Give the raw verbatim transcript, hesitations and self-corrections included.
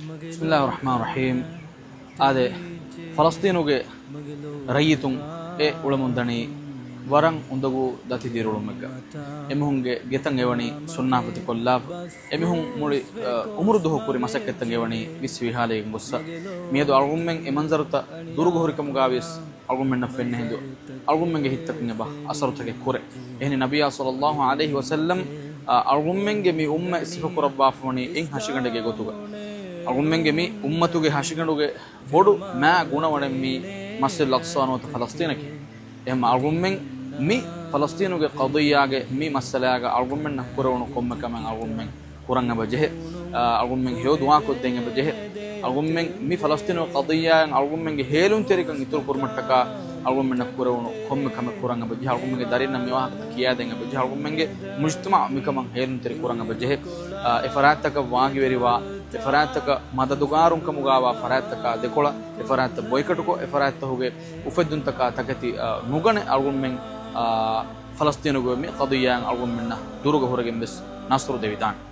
ބިސްމިއްލާހި ރަޙްމާނި ރަޙީމް. އާދެ، ފަލަސްޠީނުގެ ރައްޔިތުން އެ އުޅެމުން ދަނީ ވަރަށް އުނދަގޫ ދަތި ދިރިއުޅުމެއްގަ. އެމީހުންގެ ގެތައް އެވަނީ ސުންނާފަތި ކޮށްލާފަ. އެމީހުން މުޅި، އަ، އުމުރު ދުވަހު ކުރި މަސައްކަތްތައް އެވަނީ ވިސް ވިހާލައިގެން ގޮއްސަ. މިއަދު އަޅުގަނޑުމެން އެ މަންޒަރުތައް ދުރުގަ ހުރިކަމުގަ ވިޔަސް އަޅުގަނޑުމެންނަށް ފެންނަ ހިނދު އަޅުގަނޑުމެންގެ ހިތްތަކުން އެބަ އަސަރުތަކެއް ކުރޭ. އެހެނީ ނަބިއްޔާ ޞައްލައްލާހު ޢަލައިހި ވަސައްލަމް، އަ، އަޅުގަނޑުމެންގެ މި އުއްމަތް ސިފަކުރައްވާފަވަނީ އެއް ހަށިގަނޑެއްގެ ގޮތުގަ. އަޅުގަނޑުމެންގެ މި އުއްމަތުގެ ހަށިގަނޑުގެ ބޮޑު މާ ގުނަވަނެއް މީ މަސްޖިދުލް އަޤްޞާ ނުވަތަ ފަލަސްޠީނަކީ. އެހެންމަ އަޅުގަނޑުމެން މި ފަލަސްޠީނުގެ ޤަޟިއްޔާގެ މި މައްސަލާގަ އަޅުގަނޑުމެންނަށް ކުރެވުނު ކޮންމެ ކަމެއް އަޅުގަނޑުމެން ކުރަން އެބަ ޖެހޭ. އަ، އަޅުގަނޑުމެން ހެޔޮ ދުޢާ ކޮށްދޭން އެބަ ޖެހޭ. އަޅުގަނޑުމެން މި ފަލަސްޠީނުގެ ޤަޟިއްޔާއިން އަޅުގަނޑުމެންގެ ހޭލުންތެރިކަން އިތުރު ކުރުމަށްޓަކާ އަޅުގަނޑުމެންނަށް ކުރެވުނު ކޮންމެ ކަމެއް ކުރަން އެބަ ޖެހޭ. އަޅުގަނޑުމެންގެ ދަރިންނަށް މި ވާހަކަތައް ކިޔާދޭން އެބަ ޖެހޭ. އަޅުގަނޑުމެންގެ މުޖްތަމަޢު މިކަމަށް ހޭލުންތެރި ކުރަން އެބަ ޖެހޭ. އަ، އެ ފަރާތްތަކަށް ވާގިވެރިވާ، އެ ފަރާތްތަކަށް މަދަދުގާރުން ކަމުގާވާ ފަރާތްތަކާ ދެކޮޅަށް، އެ ފަރާތްތައް ބޮއިކަޓުކޮށް، އެ ފަރާތްތަކުގެ އުފެއްދުންތަކާ ތަކެތި، އަ، ނުގަނެ އަޅުގަނޑުމެން، އަ، ފަލަސްޠީނުގެ މި ޤަޟިއްޔާއިން އަޅުގަނޑުމެންނަށް ދުރުގަ ހުރެގެން ވެސް ނަޞްރު ދެވިދާނެ.